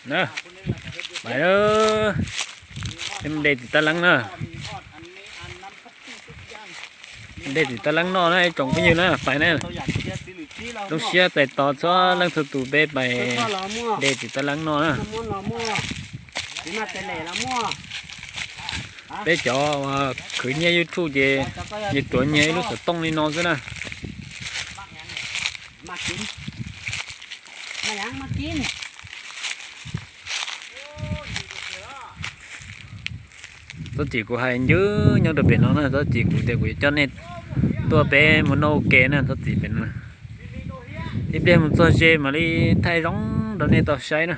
Na, pais, de tim tab leeb na. De tim tab leeb noj na tsoom phooj ywg na, pais na. Lub siab txais tos txhua leej txhua tus peb pais de tim tab leeb noj na. Peb cov khwv nyiaj YouTube ces nyias tuav nyias ib lub xov tooj li no xwb na. Txob txim kuv hais ncw nyob rau pem no na, txob txim kuv tias kuv yuav coj nej tuaj peb mus noj ua ke na, txob txim pem no. Ib pliag mus txog ze mam li thaij zoo rau nej tau saib na.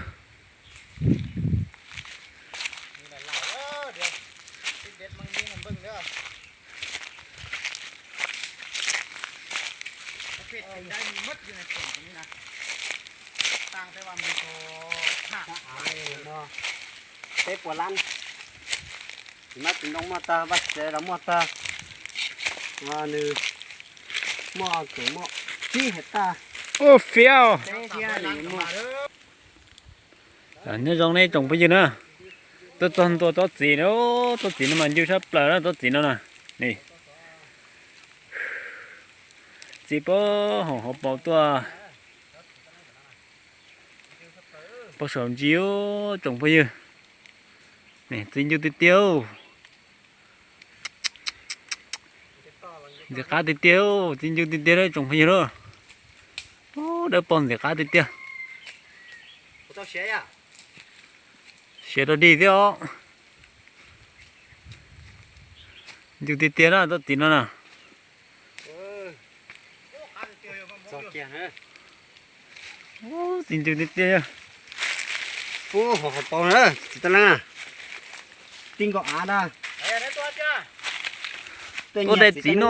Peb puas lab, tsis mab tsis ntoo muaj tag, vaj tsev los muaj tag, nws muaj tseem muaj tsib hais tag. Ua fiab. Nyob zoo nej tsoom phooj ywg na, tuaj txog ntua tsob txiv na, tsob txiv no mas ncw sab plaws na, tsob txiv no na. Txiv pab hauv hauv paus tuaj pab saum ntsis tsoom phooj ywg. Txiv ncw tiag tiag. Ntxim qab tiag tiag, txiv ncw tiag tiag tsoom phooj ywg lauj. Dawb paug ntxim qab tiag tiag. Siav rau dig thiab os. Ncw tiag tiag na tsob txiv no na. Txiv ncw tiag tiag. Ub, hauv paus na, txiv tab leeb na. Tib nkaus av na. Tuaj daim txiv no.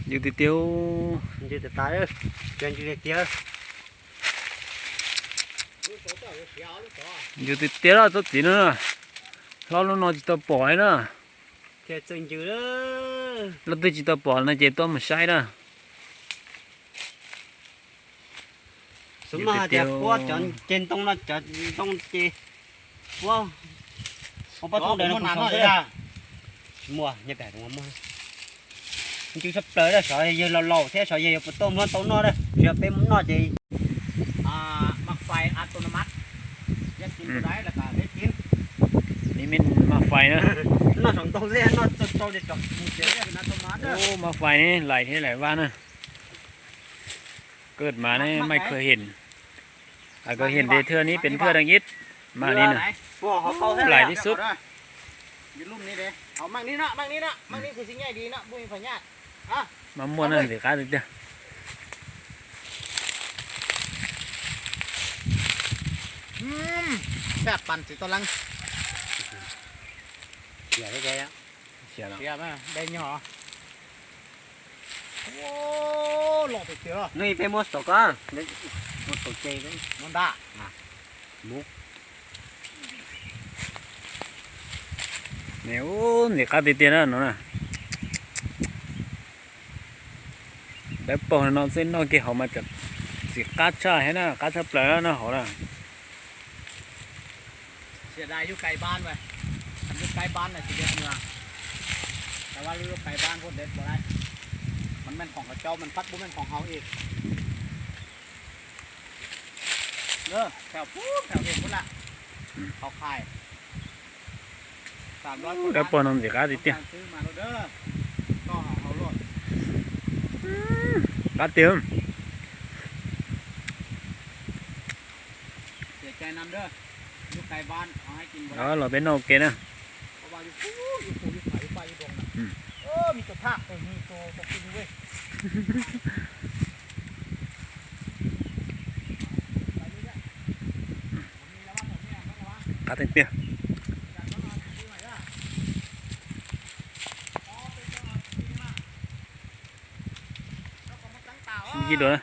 Ncw tiag tiag. Ncw tiag tiag. Ncw tiag tiag tsob txiv no. Hlob lub no tsis tau pom na. Leej twg tsis tau pom no ces tuaj mus saib na. Xub maj hais tias puab cov ceg ntoo no, cov ntoo ces puab, puab tub dawm no kuv sau xwb. Tsis muaj, nyob pem muaj. Ncw sab plaws, xyov yawg laus laus thiab xyov yawg yuav puas tuaj muab tau noj, tsis yog peb muab noj ces. Maj fais na. Maj fais ne, lais thiab lais vaj na. Kawg mas ne, maj kawg hem. Kawg hem de thwj ni pes thwj dang ib mas li na. Lais tib xub. Mas muaj na, ntxim qab tiag tiag. Hnub ib peb muab xaus ko, muab xaus ce. Ntxim qab tiag tiag na no na. Dawb paug no xwb noj kiag hauv mas ntxim qab tshaj thiab na, qab tshaj plaws na noj hauv na. Dawb paug no ntxim qab tiag tiag. Qab tiag. Los peb noj ua ke na. Qab tiag tiag. Ib dua na.